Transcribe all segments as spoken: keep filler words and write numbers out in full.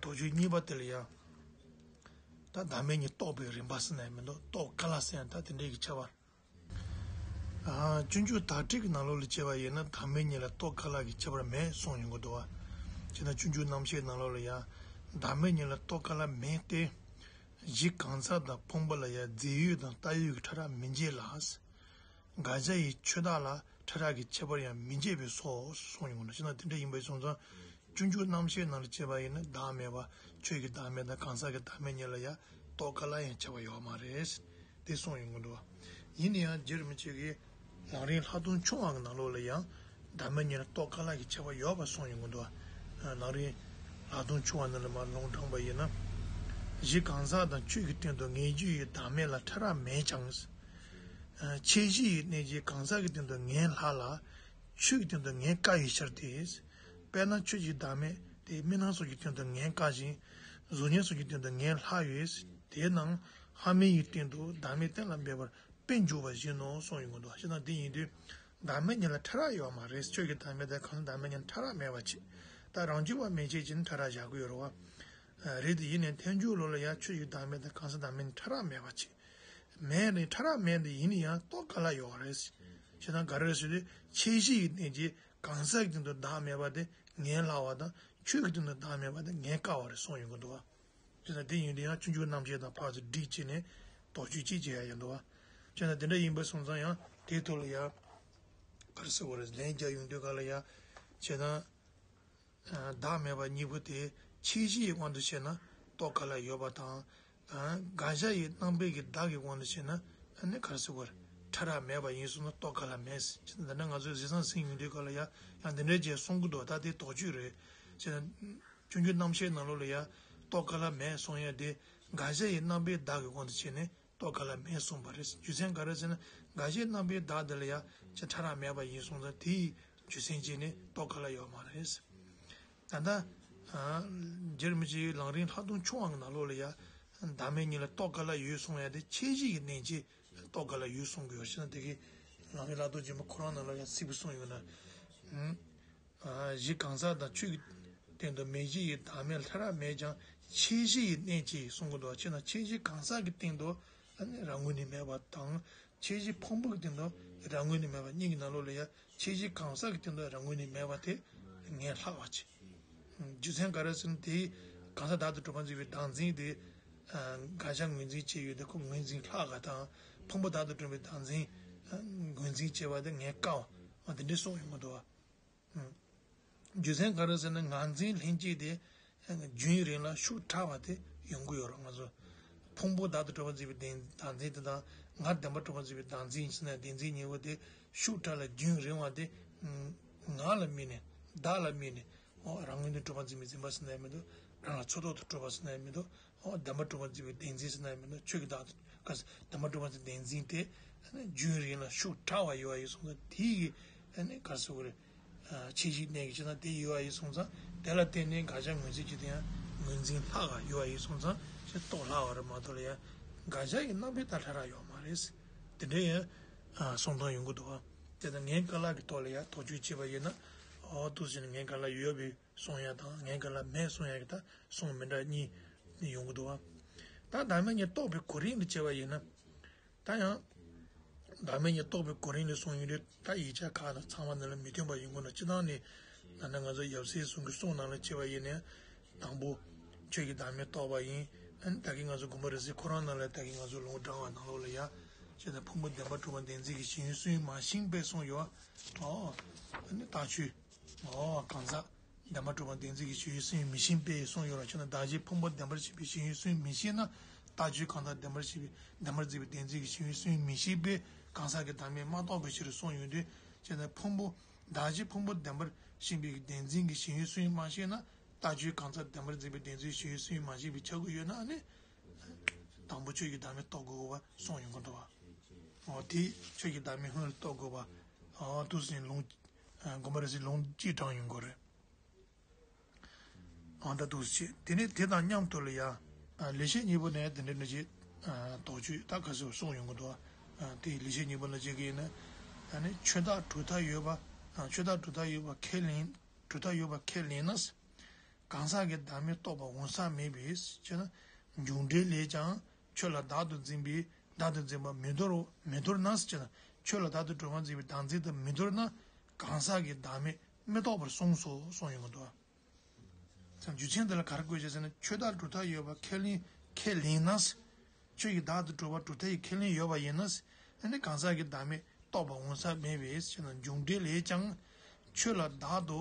དོགས་གཅོད་གཉིས་པ་དེ་ལ་ཡང་། ད་བདག་མེད་གཉིས་རྟོགས་པའི་རིམ་པ་ཟེར་ན་ཡང་མི་འདུག་རྟོགས་ག་ལ་ཟེར་ཡང་ད་དེ་འདྲའི་གི་ཁྱད་པར། ཨ། སྤྱོད་འཇུག་དག་སྒྲིག་གི་ནང་ལོགས་ལ་བྱས་པ་ཡིན་ན་བདག་མེད་གཉིས་ལ་རྟོགས་ག་ལ་གི་ཁྱད་པར་མེད་གསུངས་ཡོང་གི་འདུག་བ། བྱས་ན་སྤྱོད་འཇུག་རྣམ་བཤད་ནང་ལོགས་ལ་ཡང་བདག་མེད་གཉིས་ལ་རྟོགས་ག་ལ་མེད་དེ། གཞི་གང་ཟག་དང་ཕུང་པོ་ལ་ཡང་རྫས་ཡོད་དང་བཏགས་ཡོད་ཀྱི་ཕྲ་རགས་མི་འབྱེད་ལ། དགག་བྱ་ཡི་ཆོས་བདག་ལ་ཕྲ་རགས་ཀྱི་ཁྱད་པར་ཡང་མི་འབྱེད་པས་སོ་གསུངས་ཡོང་གི་འདུག་བྱས་ན་དེ་འདྲ་ཡིན་པའི་སོང་ཙང་། སྤྱོད་འཇུག་རྣམ་བཤད་ནང་ལ་བྱས་པ་ཡིན་ན་བདག་མེད་པ། ཆོས་ཀྱི་བདག་མེད་དང་གང་ཟག་གི་བདག་མེད་གཉིས་ལ་ཡང་རྟོགས་ག་ལ་ཡང་ཁྱད་པར་ཡོད་མ་རེད། དེ་གསུངས་ཡོང་གི་འདུག་ཡིན་ན་ཡང་རྗེ་རིན་པོ་ཆེ་གིས་ལམ་རིམ་ལྷག་མཐོང་ཆུང་བ་གི་ནང་ལོགས་ལ་ཡང་བདག་མེད་གཉིས་ལ་རྟོགས་ག་ལ་གི་ཁྱད་པར་ཡོད་པ་གསུངས་ཡོང་གི་འདུག་ལམ་རིམ་ལྷག་མཐོང་ཆུང་བ་ནང་ལ་མར་ལུང་དྲངས་པ་ཡིན་ན། གཞི་གང་ཟག་དང་ཆོས་ཀྱི་སྟེང་དུ་ངེས་འབྱུང་ཡི་བདག་མེད་ལ་ཕྲ་རགས་མེད་ཀྱང་། ཁྱད་གཞི་ཡི་གནས་ཀྱི་གང་ཟག་གི་སྟེང་དུ་ངེས་ལྷག་ལ། ཆོས་ཀྱི་སྟེང་དུ་ངེས་དཀའ་བའི་ཕྱིར་ཏེ། དཔེར་ན་ཆོས་ཀྱི་བདག་མེད་དེ་རྨི་ལམ་སོགས་ཀྱི་སྟེང་དུ་ངེས་དཀའ་ཞིང་། གཟུགས་བརྙན་སོགས་ཀྱི་སྟེང་དུ་ངེས་ལྷག་ཡོད། དེས་ན་ལྷག་མེད་ཀྱི་སྟེང་དུ་བདག་མེད་གཏན་ལ་འབེབས་པར་དཔེ་འཇོག་པ་བཞིན་ནོ་གསུངས་ཡོང་གི་འདུག་བྱས་ན་དེ་ཡིན་དུས་བདག་མེད་གཉིས་ལ་ཕྲ་རགས་ཡོད་མ་རེད། ཆོས་ཀྱི་བདག་མེད་དང་གང་ཟག་བདག་མེད་གཉིས་ཕྲ་རགས་མེད་པ་བྱས། ད་རང་རྒྱུད་པ་མན་ཆད་ཀྱིས་ནི་ཕྲ་རགས་བཞག་གི་ཡོད་རེད་བ། རེད་དེ་ཡིན་ནའི་ཐལ་འགྱུར་ལུགས་ལ་ཡང་ཆོས་ཀྱི་བདག་མེད་དང་གང་ཟག་བདག་མེད་གཉིས་ཕྲ་རགས་མེད་པ་བྱས། མེད་ནི་ཕྲ་རགས་མེད་དེ་ཡིན་ན་ཡང་རྟོགས་ག་ལ་ཡོད་རེད། བྱས་ན་ག་རེ་ཟེར་དུས་ཁྱད་གཞི་ཡི་སྟེང་གི་གང་ཟག་གི་སྟེང་དུ་བདག་མེད་པ་དེ་ངེས་ལྷག་པ་དང་ཆོས་ཀྱི་སྟེང་དུ་བདག་མེད་པ་དེ་ངེས་དཀའ་བ་རེད་གསུངས་ཡོང་གི་འདུག་བ། བྱས་ན་དེ་ཡིན་དུས་ཡང་སྤྱོད་འཇུག་རྣམ་བཤད་དང་ཕར་ཚུར་སྒྲིག་བྱས་ནས་དོགས་གཅོད་ཅིག་བྱེད་ཡ་ཡིན་འདུག་བ། བྱས་ན་དེ་འདྲ་ཡིན་པ་སོང་ཙང་ཡང་དེའི་ཐོག་ལ་ཡང་ག་རེ་ཟེར་དགོས་རེད། ལན་རྒྱག་ཡོང་དུས་ག་ལ་ཡང་བྱས་ན། བདག་མེད་པ་གཉིས་པོ་དེ་ཁྱད་གཞི་ཡི་དབང་དུ་བྱས་ན་རྟོགས་ག་ལ་ཡོད་པ་དང་། དགག་བྱ་ཡི་རྣམ་པའི་གི་བདག་གི་དབང་དུ་བྱས་ན་ཨ་ནི་ག་རེ་ཟེར་དགོས་རེད། ཕྲ་རགས་མེད་པ་ཡིན་སོང་ན་རྟོགས་ག་ལ་མེད་ཟེར། ད་ནི་ང་ཚོས་གཟིགས་སྟངས་ཟིན་ཡོང་དུས་ག་ལ་ཡང་ཡང་འདི་འདྲའི་རྗེས་གསུང་གི་འདུག་ད་དེ་དོགས་གཅོད་རེད། བྱས་ན་སྤྱོད་འཇུག་རྣམ་བཤད་ནང་ལོགས་ལ་ཡང་རྟོགས་ག་ལ་མེད་གསུང་ཡ་དེ་དགག་བྱ་ཡི་རྣམ་པའི་བདག་གི་དབང་དུ་བྱས་ནས། རྟོགས་ག་ལ་མེད་གསུངས་པ་རེད། རྒྱུ་མཚན་ག་རེ་ཟེར་ན་དགག་བྱའི་རྣམ་པའི་བདག་དེ་ལ་ཡང་ཅི་ཕྲ་རགས་མེད་པ་ཡིན་སོང་ཙང་དེའི་རྒྱུ་མཚན་བྱས་ནས་རྟོགས་ག་ལ་ཡོད་མ་རེད། ད་ལྟ་རྗེ་རིན་པོ་ཆེའི་ལམ་རིམ་ལྷག་མཐོང་ཆུང་བ་གི་ནང་ལོགས་ལ་ཡང་བདག་མེད་གཉིས་ལ་རྟོགས་ག་ལ་ཡོད་གསུང་ཡ་དེ་ཁྱད་གཞི་ཡི་གནས་ཀྱིས་རྟོགས་ག་ལ་ཡོད་གསུང་གི་ཡོད། བྱས་ན་དེ་གའི་ལམ་རིམ་ལྷག་མཐོང་ཆེན་པོ་ཁོ་རང་ནང་ལ་ཡང་གསལ་པོ་གསུངས་ཡོད་ན། གཞི་གང་ཟག་དང་ཆོས་ཀྱི་སྟེང་དུ་མེད་གཞི་ཡི་བདག་མེད་ལ་ཕྲ་རགས་མེད་ཀྱང་ཁྱད་གཞི་ཡི་གནས་ཀྱིས་གསུང་གི་འདུག་བྱས་ན་ཁྱད་གཞི་གང་ཟག་གི་སྟེང་དུ་ཨ་ནི་རང་ངོས་ནས་མེད་པ་དང་ཁྱད་གཞི་ཕུང་པོ་གི་སྟེང་དུ་རང་ངོས་ནས་མེད་པ་གཉིས་ཀྱི་ནང་ལོགས་ལ་ཡང་ཁྱད་གཞི་གང་ཟག་གི་སྟེང་དུ་རང་ངོས་ནས་མེད་པ་དེ་ངེས་ལྷག་པ་བྱས། རྒྱུ་མཚན་ག་རེ་ཟེར་ན་དེའི་གང་ཟག་བདག་ཏུ་གྲུབ་པར་འཛིན་པའི་བདག་འཛིན་དེ་དགག་བྱ་ངོས་འཛིན་བྱས་ཡོད་དེ་ཁོ་ངོས་འཛིན་ལྷག་ག་དང་ཕུང་པོ་བདག་ཏུ་གྲུབ་པའི་བདག་འཛིན་ངོས་འཛིན་བྱས་པ་དེ་ངེས་དཀའ་བ་དེ་འདྲའི་གསུངས་ཡོང་གི་འདུག་བ། རྒྱུ་མཚན་ག་རེ་ཟེར་ན་ངར་འཛིན་ལྷན་སྐྱེས་དེ་རྒྱུན་རིང་ལ་ཤུགས་དྲག་པ་དེ་ཡོང་གི་ཡོད་རེད། ང་ཚོ་ཕུང་པོ་བདག་ཏུ་གྲུབ་པར་འཛིན་པའི་བདག་འཛིན་དེ་དང་ངར་བདེན་པར་གྲུབ་པར་འཛིན་པའི་བདག་འཛིན་ཟེར་ན་བདེན་འཛིན་གཉིས་པོ་དེ་ཤུགས་དྲག་ལ་རྒྱུན་རིང་བ་དེ་ངར་ལ་དམིགས་ནས་བདག་ལ་དམིགས་ནས་ཨོ་རང་ངོས་ནས་གྲུབ་པར་འཛིན་པའི་འཛིན་པ་ཟེར་ན་ཡང་མི་འདུག་རང་ལ་ཚོགས་ཐོག་ཏུ་གྲུབ་པ་ཟེར་ན་ཡང་མི་འདུག་ཨོ་བདེན་པར་གྲུབ་པར་འཛིན་པའི་བདེན་འཛིན་ཟེར་ན་ཡང་མི་འདུག་ཆོས་ཀྱི་བདག་ཏུ་ག་ས་བདེན་པར་གྲུབ་པར་འཛིན་བདེན་འཛིན་དེ་རྒྱུན་རིང་ལ་ཤུགས་དྲག་པ་ཡོད་པ་ཡིན་སོང་ཙང་དེ་ཡི་ག་ས་གོ་རེད། ཁྱད་གཞི་གནས་ཀྱི་ཕྱིར་ན་དེ་ཡོད་པ་ཡིན་སོང་ཙང་དེ་ལ་བརྟེན་ནས་དགག་བྱ་ངོས་འཛིན་གྱི་དེ་ཡང་ངོས་འཛིན་ལྷག་ག་ཡོད་པ་ཡིན་སོང་ཙང་ཞེས་རྟོགས་ལྷག་པ་རེད་མ་གཏོགས་ལ་ཡང་དགག་བྱ་ཡི་རྣམ་པའི་བདག་ཕྲ་རགས་ཡོད་མ་རེད། དེ་འདྲ་ཡང་གསུང་སྟངས་ཡོང་གི་འདུག་བ། དེ་ལྟར་ངེས་དཀའ་ལ་གི་ཐོག་ལ་ཡང་དོགས་གཅོད་བྱས་པ་ཡིན་ན་ཨོ་འདུག་ཟེར་ནས་ངེས་དཀའ་ལ་ཡོད་པའི་གསུང་ཡ་དང་ངེས་དཀའ་ལ་མེད་གསུང་ཡ་གི་ད་གསུང་མི་འདྲ་གཉིས་ནི་ཡོང་གི་འདུག་བ། ད་བདག་མེད་གཉིས་རྟོགས་པའི་གོ་རིམ་དུ་བྱས་པ་ཡིན་ན། ད་ཡང་བདག་མེད་གཉིས་རྟོགས་པའི་གོ་རིམ་ལ་གསུངས་ཡོང་དུས་ད་ཡིག་ཆ་ཁག་དང་ཚང་མ་ནང་ལ་མི་མཐུན་པ་ཡོང་གི་ན་སྤྱིར་བཏང་ནས་ད་ནི་ང་ཚོ་ཡབ་སྲས་གསུམ་གྱི་གསུང་ནང་ལ་བྱས་པ་ཡིན་ན་དང་པོ་ཆོས་ཀྱི་བདག་མེད་རྟོགས་པ་ཡིན། ཨ་ནི་ད་གིན་ང་ཚོ་དགོངས་པ་རིག་འཛིན་ཁོ་རང་ནང་ལ་ད་གིན་ང་ཚོ་ལུང་དྲངས་པ་ནང་ལོགས་ལ་ཡ་བྱས་ན་ཕུང་པོ་བདེན་པར་གྲུབ་པ་བདེན་འཛིན་གྱི་ཞེན་ཡུལ་སུན་མ་ཤེས་པས་གསུངས་ཡོད། ཨོ་ཨ་ནི་རྟགས་ཆོས། ཨོ་གང་ཟག་བདེན་པར་གྲུབ་པ་བདེན་འཛིན་གྱི་ཞེན་ཡུལ་སུན་མི་ཤེས་པས་གསུངས་ཡོད་ལ། ཁྱོད་ན་གདགས་གཞི་ཕུང་པོ་བདེན་པར་ཤེས་པའི་ཞེན་ཡུལ་སུན་མི་ཤེས་ན་རྟགས་ཆོས་གང་ཟག་བདེན་པར་ཤེས་པའི་བདེན་པར་འཛིན་པའི་བདེན་འཛིན་གྱི་ཞེན་ཡུལ་སུན་མི་ཤེས་པས་གང་ཟག་གི་བདག་མེད་མ་རྟོགས་པའི་ཕྱིར་གསུངས་ཡོད་དུས། ཁྱོད་ན་ཕུང་པོ་གདགས་གཞི་ཕུང་པོ་བདེན་པར་ཤེས་པའི་བདེན་འཛིན་གྱི་ཞེན་ཡུལ་སུན་མ་ཤེས་ན་རྟགས་ཆོས་གང་ཟག་བདེན་པར་འཛིན་པའི་བདེན་འཛིན་ཞེན་ཡུལ་སུན་མ་ཤེས་པའི་ཆགས་ཀྱི་ཡོད་ན་ནི། དང་པོ་ཆོས་ཀྱི་བདག་མེད་རྟོགས་དགོས་པ་གསུངས་ཡོང་གི་འདུག་བ། ཨོ་དེ་ཆོས་ཀྱི་བདག་མེད་སྔོན་ལ་རྟོགས་དགོས་པ། ཨོ་འདུག་ཟེར་ལུང་དགོངས་པ་རིག་འཛིན་ལུང་གཅིག་དྲངས་ཡོང་དགོས་རེད། ཨང་ད་འདུག་སེ་བྱས། དེ་ནས་དེ་དང་མཉམ་དུ་ལ་ཡང་། ལེགས་བཤད་སྙིང་པོ་ནས་དེ་འདྲ་འདྲ་ཅིག་དོགས་གཅོད་ད་ག་ཚོད་གསུངས་ཡོང་གི་འདུག་དེ་ལེགས་བཤད་སྙིང་པོ་ལ་བྱེད་ཀྱི་ཡིན་ན། ད་ནི་ཆོས་བདག་གྲུབ་མཐའ་ཡོད་པ། ཆོས་བདག་གྲུབ་མཐའ་ཡོད་པ་ཁས་ལེན། གྲུབ་མཐའ་ཡོད་པ་ཁས་ལེན་ན། གང་ཟག་གི་བདག་མེད་རྟོགས་པ་འོང་ས་མེད་པས་ཅེ་ན། མཇུག་འབྲས་ལས་ཀྱང་ཆོས་ལ་བདག་ཏུ་འཛིན་པའི་བདག་ཏུ་འཛིན་པ་མི་དོར་མི་དོར་ན་ཅེ་ན། ཆོས་ལ་བདག་ཏུ་གྲུབ་པ་འཛིན་པའི་བདག་འཛིན་དུ་མི་དོར་ན། གང་ཟག་གི་བདག་མེད་མི་རྟོགས་པར་གསུངས་སོ་གསུངས་ཡོང་གི་འདུག་ཙང་རྒྱུ་མཚན་འདི་ལ་ག་རེ་བཀོད་བྱས་ཟེར་ན། ཆོས་བདག་གྲུབ་མཐའ་ཡོད་པ་ཁས་ལེན་ཁས་ལེན་ན། ཆོས་ཀྱི་བདག་ཏུ་གྲུབ་པ་གྲུབ་མཐའ་ཡི་ཁས་ལེན་ཡོད་པ་ཡིན་ན། ཨ་ནི་གང་ཟག་གི་བདག་མེད་རྟོགས་པ་འོང་ས་མེད་པས་ཞེ་ན། མཇུག་འབྲས་ལས་ཀྱང་ཆོས་ལ་བདག་ཏུ་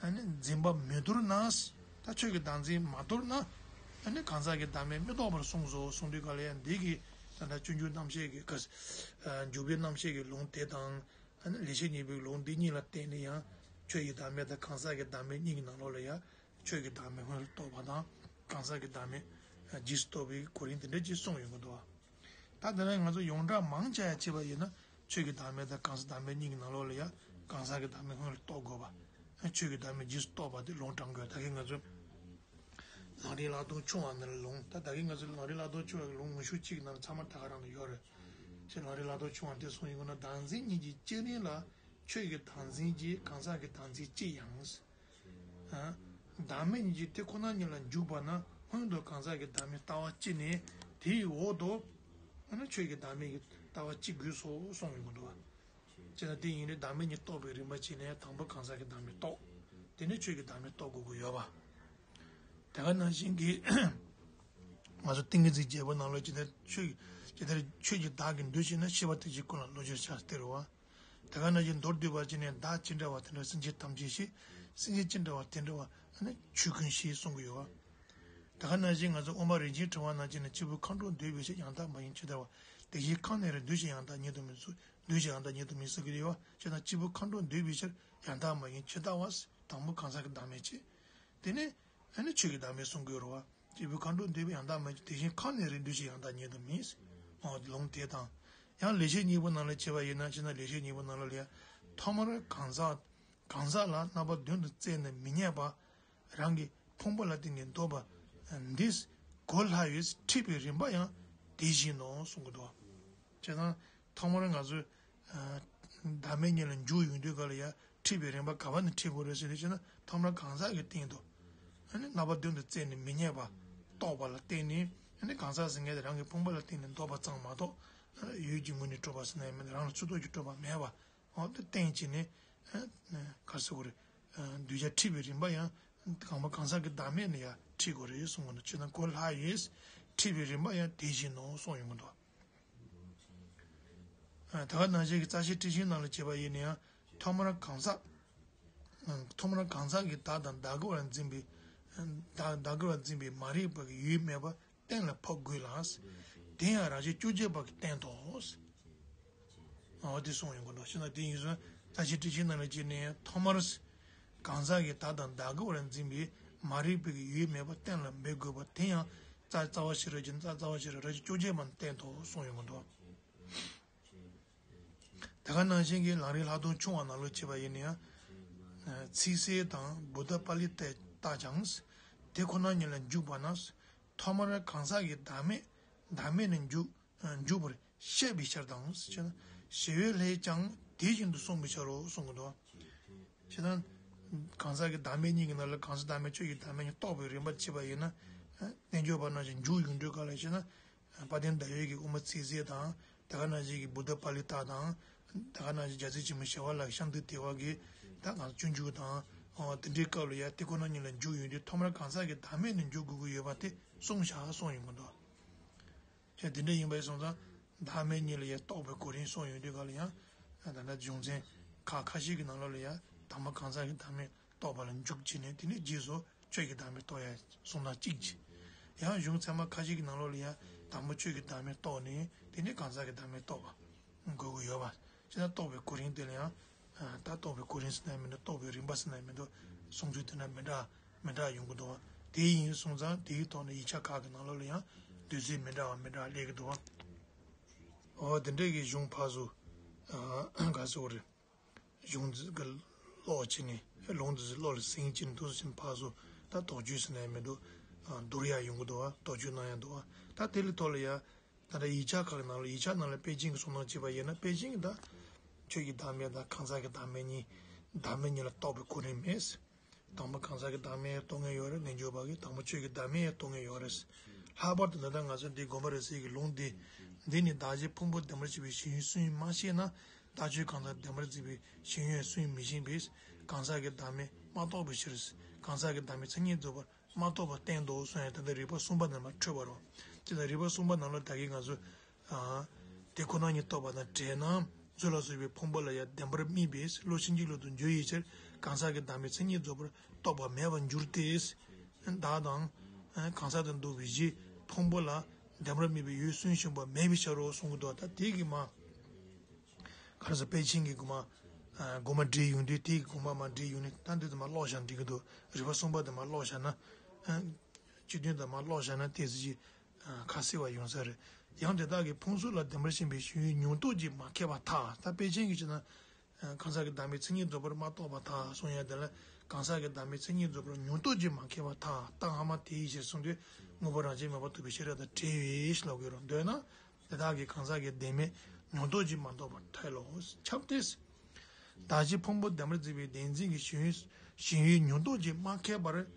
ཨ་ནི་འཛིན་པ་མི་དོར་ན། ད་ཆོས་ཀྱི་བདག་འཛིན་མ་དོར་ན། ཨ་ནི་གང་ཟག་གི་བདག་མེད་མི་རྟོགས་པར་གསུངས་སོ་གསུངས་དུས་ག་ལ་ཡང་འདི་གི་ད་ལྟ་སྤྱོད་འཇུག་རྣམ་བཤད་ཀྱི་ག་འཇུག་པའི་རྣམ་བཤད་ཀྱི་ལུང་དེ་དང་། ཨ་ནི་ལེགས་བཤད་སྙིང་པོའི་ལུང་འདི་གཉིས་ལ་བརྟེན་ནས་ཡང་ཆོས་ཀྱི་བདག་མེད་དང་གང་ཟག་གི་བདག་མེད་གཉིས་ཀྱི་ནང་ལོགས་ལ་ཡང་ཆོས་ཀྱི་བདག་མེད་སྔོན་ལ་རྟོགས་པ་དང་གང་ཟག་གི་བདག་མེད་རྗེས་སུ་རྟོགས་པའི་གོ་རིམ་དེ་འདྲ་ཅིག་གསུངས་ཡོང་གི་འདུག་ད་དེ་ནས་ང་ཚོ་ཡོངས་གྲགས་མང་ཆེ་བ་བྱས་པ་ཡིན་ན་ཆོས་ཀྱི་བདག་མེད་དང་གང་ཟག་བདག་མེད་གཉིས་ཀྱི་ནང་ལོགས་ལ་ཡང་གང་ཟག་གི་བདག་མེད་སྔོན་ལ་རྟོགས་དགོས་པ། ཆོས་ཀྱི་བདག་མེད་རྗེས་སུ་རྟོགས་པ་དེ་ལུང་དྲངས་དགོས། ད་གིན་ང་ཚོ་ལམ་རིམ་ཀློང་རྟོགས་ཆུང་བ་ནང་ལ་ལུང་། ད་ད་གིན་ང་ཚོ་ལམ་རིམ་ཀློང་རྟོགས་ཆུང་བའི་ལུང་ངོ་ཤུགས་གཅིག་གི་ནང་ལ་ཚང་མ་ད་ག་རང་ལ་ཡོད་རེད། ཞེས་ལམ་རིམ་ཀློང་རྟོགས་ཆུང་བ་དེ་གསུངས་ཡོད་ན། བདག་འཛིན་གཉིས་ཀྱི་བསྐྱེད་རིམ་ལ་ཆོས་ཀྱི་བདག་འཛིན་གྱིས་གང་ཟག་གི་བདག་འཛིན་སྐྱེ་ཡང་། ཨ། བདག་མེད་གཉིས་ཀྱི་དེ་ཁོ་ན་ཉིད་ལ་འཇུག་པ་ན་སྔོན་དུ་གང་ཟག་གི་བདག་མེད་ལྟ་བ་སྐྱེས་ནས་དེའི་འོག་ཏུ་ཨ་ནི་ཆོས་ཀྱི་བདག་མེད་ཀྱི་ལྟ་བ་སྐྱེ་དགོས་སོ་གསུངས་ཡོང་གི་འདུག་བ། ཅེ་ན་དེ་ཡིན་དུས་བདག་མེད་གཉིས་རྟོགས་པའི་རིམ་པ་བྱས་ནས་དང་པོ་གང་ཟག་གི་བདག་མེད་རྟོགས། དེ་ནས་ཆོས་ཀྱི་བདག་མེད་རྟོགས་དགོས་ཀྱི་ཡོད་པ། དེ་ག་ནང་བཞིན་གྱི་ང་ཚོ་ཏིང་ངེ་འཛིན་རྒྱས་པ་ནང་ལ་ཇི་ལྟར་ཆོས་ཇི་ལྟར་ཆོས་ཀྱི་བདག་གིས་འདུ་བྱེད་ན། ཤེས་པ་དེ་བཞིན་ཀུན་ལ་བློ་སྦྱོར་བྱ་སྟེ་རེད་བ། དེ་ག་ནང་བཞིན་མདོར་བསྡུས་པ་ཅི་ནས། བདག་ཅི་འདྲ་བ་དེ་འདྲ་སེམས་ཅན་ཐམས་ཅད་ཞེས། སེམས་ཅན་ཅི་འདྲ་བ་དེ་འདྲ་བ་ཨ་ནི་ཆོས་ཀུན་ཞེས་གསུང་གི་ཡོད་བ། དེ་ག་ནང་བཞིན་ང་ཚོ་དབུ་མ་རིན་ཆེན་ཕྲེང་བ་ནང་ཅི་ནས། སྐྱེས་བུ་མཁའ་འགྲོ་འདོད་པའི་ཕྱིར་ཡང་དག་མ་ཡིན་ཇི་ལྟ་བ། དེ་བཞིན་གང་ནས་རེག་འདུ་ཤེས་ཡང་དག་ཉིད་དུ་མིན། འདུ་ཤེས་ཡང་དག་ཉིད་དུ་མིན་ཟེར་གྱི་ཡོད་བ། ཅེ་ན་སྐྱེས་བུ་མཁའ་འགྲོ་འདོད་པའི་ཕྱིར་ཡང་དག་མ་ཡིན་ཇི་ལྟ་བ། དང་པོ་གང་ཟག་གི་བདག་མེད་བྱས། དེ་ནས་ཨ་ནི་ཆོས་ཀྱི་བདག་མེད་གསུང་གི་ཡོད་རེད་བ། སྐྱེས་བུ་མཁའ་འགྲོ་འདོད་པའི་ཡང་དག་མ་ཡིན། དེ་བཞིན་གང་ནས་རེག་འདུ་ཤེས་ཡང་དག་ཉིད་དུ་མིན། འོ་ལུང་དེ་དང་། ཡང་ལེགས་བཤད་སྙིང་པོ་ནང་ལ་བྱས་པ་ཡིན་ན། ཅེ་ན་ལེགས་བཤད་སྙིང་པོ་ནང་ལ་ཡང་། ཐོག་མར་གང་ཟག་གང་ཟག་ལ་རྣམ་པ་དོན་དུ་བཙལ་ནས་མི་རྙེད་པ། རང་གི་ཕུང་པོ་ལ་བརྟེན་ནས་འདོད་པ་འདི་གོ་སླ་བས། འཁྲིད་པའི་རིམ་པ་ཡང་དེ་བཞིན་ནོ་གསུང་གི་འདུག་བྱས་ཙང་ཐོག་མར་ང་ཚོས་ཨ་བདག་མེད་གཉིས་ལ་འཇུག་ཡོང་དུས་ག་ལ་ཡ་འཁྲིད་པའི་རིམ་པ་ག་བ་ནས་འཁྲིད་དགོས་རེད་ཟེར་ནས་བྱས་ན། ཐོག་མར་གང་ཟག་གི་སྟེང་དུ་ཨ་ནི་རྣམ་པ་དོན་དུ་བཙལ་ནས་མི་རྙེད་པ་རྟོགས་པ་ལ་བརྟེན་ནས། ཨ་ནི་གང་ཟག་ཟེར་མཁན་དེ་རང་གི་ཕུང་པོ་ལ་བརྟེན་ནས་འདོད་པ་ཙམ་མ་གཏོགས། ཨ་ནི་ཡུལ་གྱི་ངོས་ནས་གྲུབ་པ་ཟེར་ན་ཡང་མེད། རང་ལ་འཚོལ་དོན་གྱི་གྲུབ་པ་མེད་པ། འོ་དེ་བརྟེན་བྱས་ནས་ཨ་ག་རེ་ཟེར་དགོས་རེད། ཨ་གདུལ་བྱ་འཁྲིད་པའི་རིམ་པ་ཡང་གང་པ་གང་ཟག་གི་བདག་མེད་ནས་ཡང་འཁྲིད་དགོས་རེད་གསུངས་པ་ནི། ཅེ་ན་གོ་སླ་བས། འཁྲིད་པའི་རིམ་པ་ཡང་དེ་བཞིན་ནོ་གསུངས་ཡོང་གི་འདུག་ཨ་ད་ག་ནང་བཞིན་གྱི་རྩ་ཤེ་ཊཱིཀ་ཆེན་ནང་ལ་བྱས་པ་ཡིན་ན་ཡང་། ཐོག་མར་གང་ཟག་ཨ་ཐོག་མར་གང་ཟག་གི་བདག་དང་བདག་གི་བར་འཛིན་པའི་ཨ་བདག་བདག་གི་བར་འཛིན་པའི་མ་རིག་པ་གི་ཡུལ་མེད་པ་གཏན་ལ་ཕབ་དགོས་ལ། དེ་ཡང་རང་བཞིན་བཅོ་བརྒྱད་པ་གི་སྟེང་དུ། འོ་དེ་གསུངས་ཡོང་གི་འདུག་ཤེ་ན་དེ་ཡིན་ཙང་རྩ་ཤེ་ཊཱིཀ་ཆེན་ནང་ལ་བྱས་ནས་ཐོག་མར་གང་ཟག་གི་བདག་དང་བདག་གི་བར་འཛིན་པའི་མ་རིག་པའི་ཡུལ་མེད་པ་གཏན་ལ་འབེབས་དགོས་པ་དེ་ཡང་རྩ་རྩ་བ་ཤེས་རབ་ཀྱི་རྩ་རྩ་བ་ཤེས་རབ་རང་བཞིན་བཅོ་བརྒྱད་པ་གི་སྟེང་དུ་གསུངས་ཡོང་གི་འདུག་དེ་ག་ནང་བཞིན་གྱི་ལམ་རིམ་ལྷག་མཐོང་ཆུང་བ་ནང་ལོགས་བྱས་པ་ཡིན་ན་ཡང་། ཚིག་གསལ་དང་བུདྡྷ་པཱ་ལི་ཏ་ལྟར་ཀྱང་དེ་ཁོ་ན་ཉིད་ལ་འཇུག་པ་ན། ཐོག་མར་གང་ཟག་གི་བདག་མེད་བདག་མེད་ནས་འཇུག་འཇུག་པར་བཤད་པའི་ཕྱིར་དང་ཞེ་ན། ཞི་བའི་ལྷས་ཀྱང་དེ་བཞིན་དུ་གསུངས་པའི་ཕྱིར་རོ་གསུངས་གི་འདུག་ཞེ་ན། གང་ཟག་གི་བདག་མེད་གཉིས་ཀྱི་ནང་ལ་གང་ཟག་བདག་མེད་ཆོས་ཀྱི་བདག་མེད་གཉིས་རྟོགས་པའི་རིམ་པ་བྱས་པ་ཡིན་ན། རྣལ་འབྱོར་པ་རྣམས་ཀྱིས་འཇུག་ཡོང་དུས་ག་ལ་ཞེ་ན། དཔལ་ལྡན་ཟླ་འོད་ཀྱི་དབུ་མ་ཚིག་གསལ་དང་། དེ་ག་ནང་བཞིན་གྱི་བུདྡྷ་པཱ་ལི་ཏ་དང་། དེ་ག་ནང་བཞིན་རྒྱལ་སྲས་ཆེན་པོ་ཞི་བ་ལྷ་གི་ཤཱནྟི་དེ་བ་གི་ད་ང་ཚོ་སྤྱོད་འཇུག་དང་། འོ་དེ་འདྲའི་སྐབས་ལ་ཡ་དེ་ཁོ་ན་ཉིད་ལ་འཇུག་ཡོང་དུས་ཐོག་མར་གང་ཟག་གི་བདག་མེད་ནས་འཇུག་དགོས་ཀྱི་ཡོད་པ་དེ་གསུངས་བཞག་གསུངས་ཡོང་གི་འདུག་ཅེས་དེ་འདྲ་ཡིན་པ་སོང་ཙང་བདག་མེད་གཉིས་ལ་ཡ་རྟོགས་པའི་གོ་རིམ་གསུངས་ཡོང་དུས་ག་ལ་ཡང་། ད་ལྟ་གཞུང་ཚན་ཁག་ཁ་ཤས་ཀྱི་ནང་ལོགས་ལ་ཡ་དང་པོ་གང་ཟག་གི་བདག་མེད་རྟོགས་པ་ལ་འཇུག་བྱས་ནས། དེ་ནས་རྗེས་སུ་ཆོས་ཀྱི་བདག་མེད་རྟོགས་ཡ་གསུངས་ན་གཅིག་བྱས། ཡང་གཞུང་ཚད་མ་ཁ་ཤས་ཀྱི་ནང་ལོགས་ལ་ཡ་དང་པོ་ཆོས་ཀྱི་བདག་མེད་རྟོགས་ནས་དེ་ནས་གང་ཟག་གི་བདག་མེད་རྟོགས་པ་དགོས་ཀྱི་ཡོད་པ། ཅེ་ན་རྟོགས་པའི་གོ་རིམ་དེ་ལ་ཡང་། ད་རྟོགས་པའི་གོ་རིམ་ཟེར་ན་མི་འདུག་རྟོགས་པའི་རིམ་པ་ཟེར་ན་མི་འདུག་གསུང་ཚུལ་དེ་འདྲ་མི་འདྲ་མི་འདྲ་ཡོང་གི་འདུག་དེ་ཡིན་སོང་ཙང་དེའི་ཐོག་ནས་ཡིག་ཆ་ཁག་གི་ནང་ལོགས་ལ་ཡང་འདོད་ཚུལ་མི་འདྲ་བ་མི་འདྲ་སླེབས་ཀྱི་འདུག་འོ་དེ་འདྲ་གི་གཞུང་ཕར་ཚུར་ག་ཟེར་དགོས་རེད། གཞུང་འདི་གི་ཀློག་བྱས་ནས་ལུང་འདི་ཚོ་བློ་ལ་ཟིན་བྱས་ནས་འདུག་སེ་བྱས་ནས་ཕར་ཚུར་ད་དོགས་གཅོད་ཟེར་ན་ཡང་མི་འདུག་ཨ་བསྡུར་ཡག་ཡོང་གི་འདུག་བ། དོགས་གཅོད་གནང་ཡག་འདུག་བ། ད་དེ་ལ་ཐོག་ལ་ཡ་ད་ལྟ་ཡིག་ཆ་ཁག་གི་ནང་ལ་ཡིག་ཆ་ནང་ལ་པཎ་ཆེན་གྱིས་གསུང་སྟངས་བྱས་པ་ཡིན་ན། པཎ་ཆེན་གྱིས་ད་ཆོས་ཀྱི་བདག་མེད་དང་གང་ཟག་གི་བདག་མེད་གཉིས། བདག་མེད་གཉིས་ལ་རྟོགས་པའི་གོ་རིམ་མེད། དང་པོ་གང་ཟག་གི་བདག་མེད་རྟོགས་མཁན་ཡོད་རེད། རྣལ་འབྱོར་པ་གིས་དང་པོ་ཆོས་ཀྱི་བདག་མེད་རྟོགས་མཁན་ཡོད་རེད། ལྷག་པར་དུ་འདི་ལྟར་ང་ཚོ་འདི་དགོངས་པ་རབ་གསལ་གྱི་ལུང་འདི། འདི་ནི་བདག་གཞན་ཕུང་པོ་བདེན་པར་ཤེས་པའི་ཤེས་ཡོན་སུ་ཡིན་མ་ཤེས་ན། བདག་ཆོས་གང་ཟག་བདེན་པར་གཟིགས་པའི་ཤེས་ཡོན་སུ་ཡིན་མི་ཤེས་པས། གང་ཟག་གི་བདག་མེད་མ་རྟོགས་པའི་ཕྱིར། གང་ཟག་གི་བདག་མེད་མཚན་ཉིད་རྫོགས་པར་མ་རྟོགས་པར་བསྟན་ཏོ་གསུངས་ཡང་། ད་ལྟ་རིགས་པ་གསུམ་པ་ནང་ལ་འཕྲོད་པ་རེད། དེ་ལྟར་རིགས་པ་གསུམ་པ་ནང་ལ་ད་གིན་ང་ཚོས། དེ་ཁོ་ན་ཉིད་རྟོགས་པ་དང་བྲལ་ན། གཟུགས་ལ་སོགས་པའི་ཕུང་པོ་ལ་ཡང་བདེན་པར་དམིགས་པས་བློ་ཕྱིན་ཅི་ལོག་ཏུ་འགྱུར་བའི་ཕྱིར། གང་ཟག་གི་བདག་མེད་མཚན་ཉིད་རྫོགས་པར་རྟོགས་པ་མེད་པར་འགྱུར་ཏེ། བདག་དང་། གང་ཟག་ཏུ་འདུ་བའི་གཞི་ཕུང་པོ་ལ་བདེན་པར་དམིགས་པའི་ཡུལ་སུན་ཞིམ་པ་མེད་པའི་ཕྱིར་རོ་གསུང་གི་འདུག་ད་དེ་གི་མ། ག་རེ་ཟེར། དཔེ་ཅན་གྱི་དགོངས་པ། དགོངས་པ་འགྲེལ་ཡོང་དུས་དེའི་དགོངས་པ་མ་འགྲེལ་ཡོང་ནས། ད་འདི་དུ་མ་ཀློག་བཞག་འགྲིག་གི་འདུག་རིགས་པ་གསུམ་པ་དུ་མ་ཀློག་བཞག་ན། སྤྱི་དོན་དུ་མ་ཀློག་བཞག་ན་ཏོག་ཙམ་ཅིག་ཁ་གསལ་བ་ཡོང་ས་རེད། ཡང་དེ་དག་གི་ཕུང་གཟུགས་ལ་བདེན་པར་ཤེས་པའི་ཤེས་ཡོན་མྱོང་རྟོག་གིས་མ་ཁེགས་པར་ཐལ། ད་དཔེ་ཅན་གྱི་ཕྱིར་ན། གང་ཟག་གི་བདག་མེད་མཚན་ཉིད་རྫོགས་པར་མ་རྟོགས་པར་ཐལ་གསུང་ཡ་དེ་ལ། གང་ཟག་གི་བདག་མེད་མཚན་ཉིད་རྫོགས་པར་མྱོང་རྟོག་གིས་མ་ཁེགས་པར་ཐལ། རྟགས་སྔ་མ་དེའི་ཕྱིར་གསུངས་དུས། དངོས་པོ་རང་བཞིན་མེད་པར་ཐུབ་པའི་ཤེས་རབ་དང་བྲལ་བས་ཞེས་ལབ་དགོས་རུང་འདོད་ན། དེ་དག་གིས་གང་ཟག་གི་བདེན་མེད་མྱོང་རྟོག་གིས་མ་རྟོགས་པར་ཐལ་ལོ། ཁྱབ་སྟེ། བདག་གཞན་ཕུང་པོ་བདེན་པར་གཟིགས་པའི་བདེན་འཛིན་གྱི་ཤེས་ཡོན་ཤེས་ཡོན་མྱོང་རྟོག་གིས་མ་ཁེགས་པར།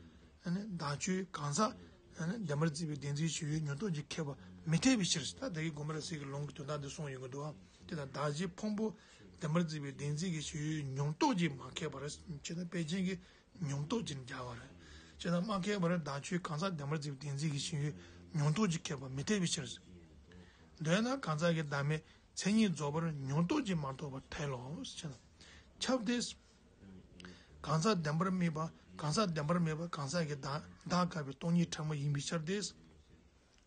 བདག་ཆོས་གང་ཟག་བདེན་པར་གཟིགས་པའི་བདེན་འཛིན་ཤེས་ཡོན་མྱོང་རྟོག་གིས་ཁེགས་པ་མི་འཐད་པའི་ཕྱིར། ད་དེ་གི་དགོངས་པ་རབ་གསལ་གྱི་ལུང་གི་དོན་དག་འདི་གསུངས་ཡོང་གི་འདུག་ཨ། དེ་ལྟར་བདག་གཞན་ཕུང་པོ་བདེན་པར་གཟིགས་པའི་བདེན་འཛིན་གྱི་ཤེས་ཡོན་མྱོང་རྟོག་གིས་མ་ཁེགས་པར། ཅེས་ན་དཔེ་ཅན་གྱི་མྱོང་རྟོག་ཅེས་སྦྱར་བ་རེད། ཅེས་ན་མ་ཁེགས་པར་བདག་ཆོས་གང་ཟག་བདེན་པར་གཟིགས་པའི་བདེན་འཛིན་གྱི་ཤེས་ཡོན་མྱོང་རྟོག་གིས་ཁེགས་པ་མི་འཐད་པའི་ཕྱིར། འདོད་ན་གང་ཟག་གི་བདག་མེད་མཚན་ཉིད་རྫོགས་པར་མྱོང་རྟོག་གིས་མ་རྟོགས་པར་ཐལ་ལོ། ཅེས་ན། ཁྱབ་སྟེ། གང་ཟག་བདེན་པར་དམིགས་པ། གང་ཟག་བདེན་པར་དམིགས་པ་གང་ཟག་གི་བདག་བདག་དགག་པའི་སྟོང་ཉིད་ཕྲ་མོ་ཡིན་པའི་ཕྱིར་ཏེ།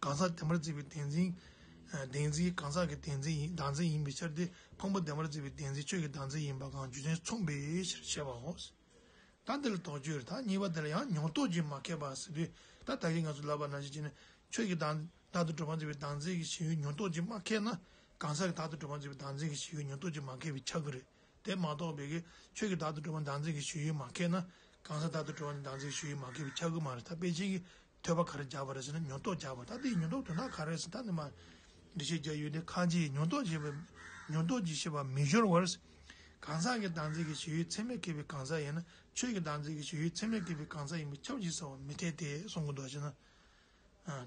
གང་ཟག་བདེན་པར་གཟིགས་པའི་བདེན་འཛིན། བདེན་འཛིན་གང་ཟག་གི་བདེན་འཛིན་ཡིན། བདག་འཛིན་ཡིན་པའི་ཕྱིར་ཏེ། ཕུང་པོ་བདེན་པར་གཟིགས་པའི་བདེན་འཛིན་ཆོས་ཀྱི་བདག་འཛིན་ཡིན་པ་གང་རྒྱུ་མཚན་མཚུངས་པའི་ཕྱིར་བཤད་པའོ། ད་འདི་ལ་དོགས་གཅོད་རེད། ད་གཉིས་པ་དེ་ལ་ཡང་མྱོང་རྟོག་གིས་མ་ཁེགས་པ་ཟེར་དུས། ད་ད་གིན་ང་ཚོ་ལབ་པ་ནང་བཞིན་བྱས་ནས་ཆོས་ཀྱི་བདག་བདག་ཏུ་གྲུབ་པར་འཛིན་པའི་བདག་འཛིན་གྱི་ཤེས་ཡོན་མྱོང་རྟོག་གིས་མ་ཁེགས་ན། གང་ཟག་གི་བདག་ཏུ་གྲུབ་པར་འཛིན་པའི་བདག་འཛིན་གྱི་ཤེས་ཡོན་མྱོང་རྟོག་གིས་མ་ཁེགས་པས་ཁྱབ་ཀྱི་རེད། དེ་མ་གཏོགས་པའི་གི་ཆོས་ཀྱི་བདག་ཏུ་གྲུབ་པ་བདག་འཛིན་གྱི་ཤེས་ཡོན་མ་ཁེགས་ན། གང་ཟག་བདག་ཏུ་གྲུབ་པ་བདག་འཛིན་གྱི་ཤེས་ཡོན་མ་ཁེགས་པས་ཁྱབ་ཀྱི་མ་རེད། ད་དཔེ་ཅན་གྱི་ཐོས་པ་ག་རེ་སྦྱར་བ་རེད་ཟེར་ན་མྱོང་རྟོག་སྦྱར་བ། ད་དེའི་མྱོང་རྟོག་དོན་དག་ག་རེ་རེད་ཟེར་ན། ད་ནི་མ་འགྲེལ་བཤད་རྒྱག་ཡོད་དེ། ཁ་ཅིག་མྱོང་རྟོག་བྱེད་པ་མྱོང་རྟོག་གིས་ཤེས་པ་མི་སྦྱོར་བར། གང་ཟག་གི་བདག་འཛིན་གྱི་ཤེས་ཡོན་ཚད་མས་ཁེགས་པའི་གང་ཟག་ཡིན་ན། ཆོས་ཀྱི་བདག་འཛིན་གྱི་ཤེས་ཡོན་ཚད་མས་ཁེགས་པའི་གང་ཟག་ཡིན་པས་ཁྱབ་ཅེས་བྱ་བ་མི་འཐད་དེ་གསུང་གི་འདུག་ཅེ་ན།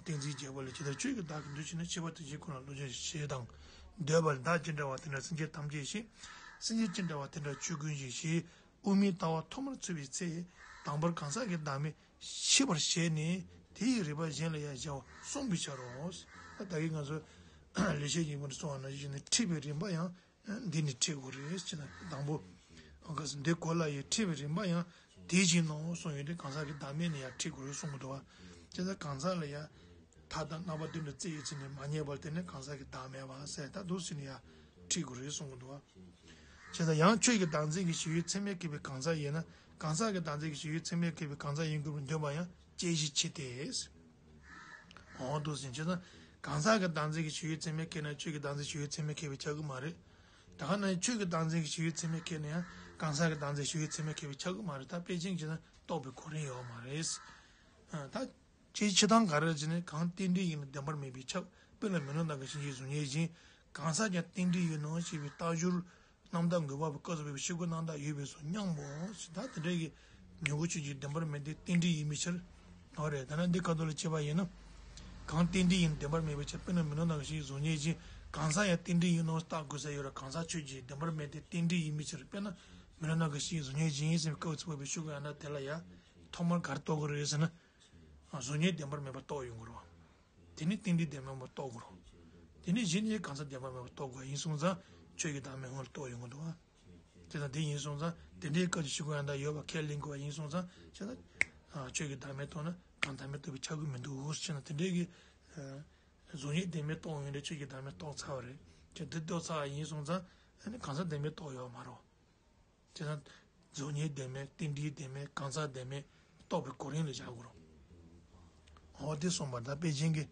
གཏན་ཚིགས་བརྒྱད་པ་ལས། ཇི་ལྟར་ཆོས་ཀྱི་བདག་གི་འདུ་བྱེད་ན། ཤེས་པ་དེ་བཞིན་ཀུན་ལ་བློ་སྦྱོང་ཞེས་དང་། འདོད་པ་ལས། བདག་ཅི་འདྲ་བ་དེ་འདྲ་སེམས་ཅན་ཐམས་ཅད་ཞེས། སེམས་ཅན་ཅི་འདྲ་བ་དེ་འདྲ་ཆོས་ཀུན་ཞེས། ཞེས་དབུ་མའི་ལྟ་བ་ཐོག་མར་ཚུད་པའི་ཚེ། དང་པོར་གང་ཟག་གི་བདག་མེད་ཤེས་པར་བྱས་ནས། དེ་ཡི་རིགས་པ་གཞན་ལ་ཡང་བྱ་བ་གསུངས་པའི་ཕྱིར་རོ། ད་ལྟ་གིན་ང་ཚོ་ལེགས་བཤད་སྙིང་པོ་ནས་གསུངས་པ་ནང་བཞིན་ནི་འཁྲིད་པའི་རིམ་པ་ཡང་འདི་ནི་འཁྲིད་དགོས་རེད་ཅེ་ན། དང་པོ། འོ་ག་ས་འདི་གོ་ལ་ཡི་འཁྲིད་པའི་རིམ་པ་ཡང་དེ་བཞིན་ནོ་གསུངས་ཡོད་དེ། གང་ཟག་གི་བདག་མེད་ནི་ཡང་འཁྲིད་དགོས་རེད་གསུང་གི་འདུག་བ། ཅེ་ན་གང་ཟག་ལ་ཡང་མཐའ་དང་རྣམ་པ་བདུན་དུ་རྩིས་ཡོད་ཚེ་ནི་མ་རྙེད་པར་དེ་ནི་གང་ཟག་གི་བདག་མེད་པ་ཟེར། ད་འདུག་ཟེར་ནས་ཡང་འཁྲིད་དགོས་རེད་གསུང་གི་འདུག་བ། ཅེ་ན་ཡང་ཆོས་ཀྱི་བདག་འཛིན་གྱི་ཤེས་ཡོན་ཚད་མས་ཁེགས་པའི་གང་ཟག་ཡིན་ན། གང་ཟག་གི་བདག་འཛིན་གྱི་ཤེས་ཡོན་ཚད་མས་ཁེགས་པའི་གང་ཟག་ཡིན་དགོས་པར་འདོད་པ་ཡང་བཅད་གཞི་ཕྱེ་སྟེ། འོ་འདུག་ཟེར་བྱས་ན། གང་ཟག་གི་བདག་འཛིན་གྱི་ཤེས་ཡོན་ཚད་མས་ཁེགས་ན་ཆོས་ཀྱི་བདག་འཛིན་ཤེས་ཡོན་ཚད་མས་ཁེགས་པས་ཁྱབ་ཀྱི་མ་རེད། ད་ག་ནང་ཆོས་ཀྱི་བདག་འཛིན་གྱི་ཤེས་ཡོན་ཚད་མས་ཁེགས་ན་ཡང་གང་ཟག་གི་བདག་འཛིན་ཤེས་ཡོན་ཚད་མས་ཁེགས་པས་ཁྱབ་ཀྱི་མ་རེད། ད་དཔེ་ཅན་བྱས་ན་རྟོགས་པའི་གོ་རིམ་ཡོད་མ་རེད། ད་ཅིའི་ཕྱིར་དང་ག་རེ་བྱས་ནས། གང་རྟེན་འབྲེལ་ཡིན་ན་བདེན་པར་མེད་པས་ཁྱབ། དཔེར་ན་མེ་ལོང་ནང་གི་ཤིང་གཅིག་གཟུགས་བརྙན་བཞིན། གང་ཟག་ཀྱང་རྟེན་འབྲེལ་ཡིན་ནོ་ཞེས་པའི་རྟགས་སྦྱོར། རྣམ་དག་འགོད་པ་པོ་སྐབས་སུ་བབས་པའི་ཤེས་སྒོ་རྣམ་དག་ཡོད་པས་སོ་སྙམ་མོ། ད་དེ་འདྲ་གི་མྱུ་གུ་ཆོས་ཅན་བདེན་པར་མེད་དེ་རྟེན་འབྲེལ་ཡིན་མིན་ཕྱིར། འོ་རེད། ད་ནི་འདི་ཁ་ཐོག་ལ་བྱས་པ་ཡིན་ན། གང་རྟེན་འབྲེལ་ཡིན་བདེན་པར་མེད་པའི་ཕྱིར། དཔེར་ན་མེ་ལོང་ནང་གི་ཤིང་གཟུགས་བརྙན་བཞིན། གང་ཟག་ཡང་རྟེན་འབྲེལ་ཡིན་ནོ་རྟགས་འགོད་ས་ཡོད་ར། གང་ཟག་ཆོས་ཅན་བདེན་པར་མེད་དེ་རྟེན་འབྲེལ་ཡིན་མིན་ཕྱིར། དཔེར་ན་མེ་ལོང་ནང་གི་ཤིང་གཟུགས་བརྙན་བཞིན་ཟེར་བའི་སྐབས་སུ་བབས་པའི་ཤེས་སྒོ་ཡང་དག་དེ་ལ་ཡང་ཐོག་མར་ག་རེ་རྟོགས་དགོས་རེད་ཟེར་ན། གཟུགས་བརྙན་བདེན་པར་མེད་པ་རྟོགས་ཡོང་དགོས་རེད་བ། དེ་ནས་རྟེན་འབྲེལ་བདེན་པར་མེད་པ་རྟོགས་དགོས་རེད། དེ་ནས་གཞི་ནས་གང་ཟག་བདེན་པར་མེད་པ་རྟོགས་དགོས་ཡིན་སོང་ཙང་། ཆོས་ཀྱི་བདག་མེད་སྔོན་ལ་རྟོགས་ཡོང་གི་འདུག་བ། དེ་དང་དེ་ཡིན་སོང་ཙང་དེ་འདྲའི་སྐབས་ཀྱི་ཤེས་སྒོ་ཡང་དག་ཡོད་པ་ཁས་ལེན་དགོས་པ་ཡིན་སོང་ཙང་། བྱས་ན། ཆོས་ཀྱི་བདག་མེད་རྟོགས་ན་གང་བདག་མེད་རྟོགས་པས་ཁྱབ་ཀྱི་མི་འདུག་ཟེར་ན། དེ་འདྲའི་གི་གཟུགས་བརྙན་བདེན་མེད་རྟོགས་ཡོང་དུས་ཆོས་ཀྱི་བདག་མེད་རྟོགས་ཚར་བ་རེད། ཁྱེད་འདི་རྟོགས་ཚར་བ་ཡིན་སོང་ཙང་། ཨ་ནི་གང་ཟག་བདེན་མེད་རྟོགས་ཡོད་མ་རེད། དེ་ན། གཟུགས་བརྙན་བདེན་མེད། རྟེན་འབྲེལ་བདེན་མེད། གང་ཟག་བདེན་མེད་རྟོགས་པའི་གོ་རིམ་ལ་བཞག་དགོས་རེད། འོ་དེ་གསུངས་པ་ད་དཔེ་ཅན་གྱི།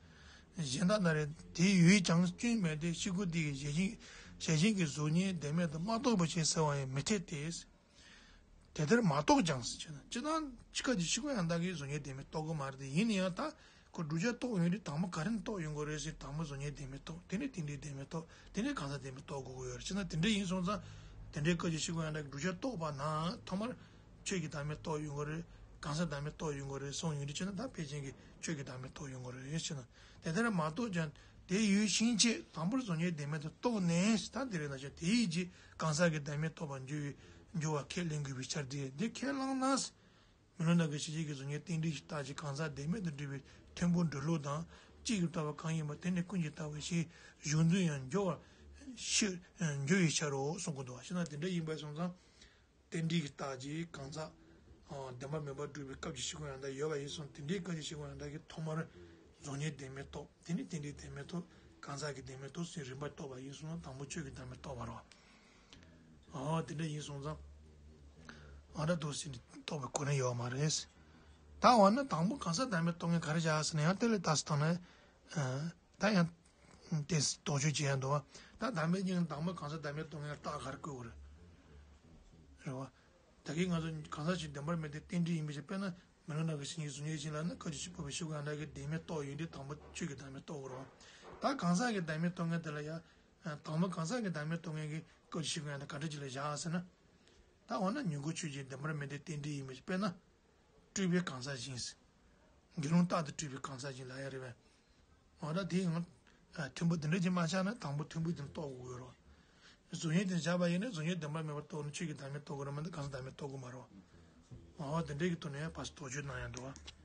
གཞན་དག་ན་རེ་དེ་ཡོད་ཀྱང་སྐྱོན་མེད་དེ། ཤེས་སྒོ་དེ་གི་གཞལ་བྱེད་གཞལ་བྱེད་ཀྱི་གཟུགས་བརྙན་བདེན་མེད་དུ་མ་རྟོགས་པའི་ཕྱིར་ཟེར་བ་ཡང་མི་འཐད་དེ། དེ་ལྟར་མ་རྟོགས་ཀྱང་ཟེར་བྱས་ན། སྤྱིར་བཏང་ཅི་ག་ཅིག་ཤེས་སྒོ་ཡང་དག་གིས་གཟུགས་བརྙན་བདེན་མེད་རྟོགས་ཀྱི་མ་རེད་དེ། ཡིན་ན་ཡང་ད། ཁོ་བསྒྲུབ་བྱ་རྟོགས་ཡོང་དུས་དང་པོ་ག་རེ་ནས་རྟོགས་ཡོང་དགོས་རེད་ཟེར། དང་པོ་གཟུགས་བརྙན་བདེན་མེད་རྟོགས། དེ་ནས་རྟེན་འབྲེལ་བདེན་མེད་རྟོགས། དེ་ནས་གང་ཟག་བདེན་མེད་རྟོགས་དགོས་ཀྱི་ཡོད་རེད། བྱས་ན་དེ་འདྲ་ཡིན་སོང་ཙང་། དེ་འདྲའི་སྐབས་ཀྱི་ཤེས་སྒོ་ཡང་དག་གི་བསྒྲུབ་བྱ་རྟོགས་པ་ན་ཐོག་མར་ཆོས་ཀྱི་བདག་མེད་རྟོགས་ཡོང་གི་རེད། གང་ཟག་བདག་མེད་རྟོགས་ཡོང་གི་རེད་གསུངས་ཡོང་དུས་ཕྱིན་ན། ད་ཕལ་ཆེར་གྱི་ཆོས་ཀྱི་བདག་མེད་རྟོགས་ཡོང་གི་རེད་ཟེར་ན། དེ་ལྟར་མ་རྟོགས་ཀྱང་དེ་ཡོད་ཕྱིན་ཆད་དང་པོར་གཟུགས་བརྙན་བདེན་མེད་དུ་རྟོགས་ནས། ད་དེ་རེད་ན་ཆ་དེ་ཡི་རྗེས་གང་ཟག་གི་བདག་མེད་རྟོགས་པར་འགྱུར་བའི་འགྱུར་བ་ཁས་ལེན་དགོས་པའི་ཆ་དེ་འདི་ཁས་བླངས་ན། མི་སླུ་ན་གི་ཕྱི་རྒྱལ་གྱི་གཟུགས་བརྙན་རྟེན་འབྲེལ་གྱི་རྟགས་ཀྱིས་གང་ཟག་བདེན་མེད་དུ་འགྲུབ་པའི་ཐིམ་ཕུག་འབྲི་ཀློག་དང་གཅིག་གི་ལྟ་བ་གང་ཡིན་པ་དེ་ནི་ཀུན་གྱི་ལྟ་བ་ཞེས་གཞུང་འདི་ཡང་འགྱུར་བར་ཤེས་འགྱུར་བའི་ཕྱིར་རོ་གསུང་གི་འདུག་བ། ཤེ་ན་དེ་འདྲ་ཡིན་པ་སོང་ཙང་། རྟེན་འབྲེལ་གྱི་རྟགས་ཀྱིས་གང་ཟག་ཨ་བདེན་པ་མིན་པར་སྒྲུབ་པའི་སྐབས་ཀྱི་ཕྱི་རྒོལ་ཡང་དག་ཡོད་པ་ཡིན་གསུངས། དེ་འདྲའི་སྐབས་ཀྱི་ཕྱི་རྒོལ་ཡང་དག་གིས་ཐོག་མར་གཟུགས་བརྙན་བདེན་མེད་རྟོགས། དེ་ནས་རྟེན་འབྲེལ་བདེན་མེད་རྟོགས། གང་ཟག་གི་བདེན་མེད་རྟོགས་ཟེར་རིམ་པ་རྟོགས་པ་ཡིན་གསུངས་ན། དང་པོ་ཆོས་ཀྱི་བདག་མེད་རྟོགས་པ་རེད་བ། ཨོ་དེ་འདྲ་ཡིན་སོང་ཙང་། ཨ་འདྲ་འདུག་ཟེར་ནས་རྟོགས་པའི་གོ་རིམ་ཡོད་མ་རེད། ད་འོ་ན་དང་པོ་གང་ཟག་བདག་མེད་རྟོགས་མཁན་ག་རེ་བྱ་ཟེར་ན། ཡང་དེ་ལས་ལྟ་སྟངས་ནི། ཨ་ད་ཡང་དེ་དོགས་གཅོད་བྱེད་ཡ་འདུག་བ། ད་བདག་མེད་ཀྱི་དང་པོ་གང་ཟག་བདག་མེད་རྟོགས་མཁན་རྟགས་ག་རེ་བཀོད་དགོས་རེད། རེད་བ། ད་གིན་ང་ཚོ་གང་ཟག་ཅིག་བདེན་པར་མེད་དེ་རྟེན་འབྲེལ་ཡིན་པའི་ཕྱིར། དཔེར་ན་མི་སླུ་ན་གི་ཕྱི་རྒྱལ་གྱི་གཟུགས་བརྙན་ཅིག་ལ་ནི་སྐབས་ཀྱི་ཕྱི་རྒོལ་ཡང་དག་གིས་བདེན་མེད་རྟོགས་ཡོང་དུས་དང་པོ་ཆོས་ཀྱི་བདག་མེད་རྟོགས་དགོས་རེད་བ། ད་གང་ཟག་གི་བདག་མེད་རྟོགས་མཁན་དེ་ལ་ཡང་དང་པོ་གང་ཟག་གི་བདག་མེད་རྟོགས་མཁན་གྱིས་སྐབས་ཀྱི་ཕྱི་རྒོལ་ཡང་དག་ག་འདྲ་ཅིག་ལ་བཞག་ཟེར་ན། ད་འོ་ན་མྱུ་གུ་ཆོས་ཅན་བདེན་པར་མེད་དེ་རྟེན་འབྲེལ་ཡིན་པའི་ཕྱིར། དཔེར་ན། སྤྲུལ་པའི་གང་ཟག་བཞིན། དགེ་སློང་རྟག་ཏུ་སྤྲུལ་པའི་གང་ཟག་བཞིན་ལབ་ཡ་རེད་པས། འོ་ད་དེའི་ངང་ཐིམ་ཕུག་དེ་འདྲ་ཅིག་མ་ཆགས་ན་དང་པོ་ཐིམ་ཕུག་དེ་རྟོགས་དགོས་རོ། གཟུགས་བརྙན་དེ་བཞག་པ་ཡིན་ན་གཟུགས་བརྙན་བདེན་པར་མེད་པར་རྟོགས་ན་ཆོས་ཀྱི་བདག་མེད་རྟོགས་དགོས་རེད་མ་གཏོགས་གང་ཟག་བདག་མེད་རྟོགས་དགོས་མ་རེད། འོ་དེ་འདྲའི་གི་ཐོག་ནས་ཕར་ཚུར་དོགས་གཅོད་གནང་ཡ་འདུག་བ།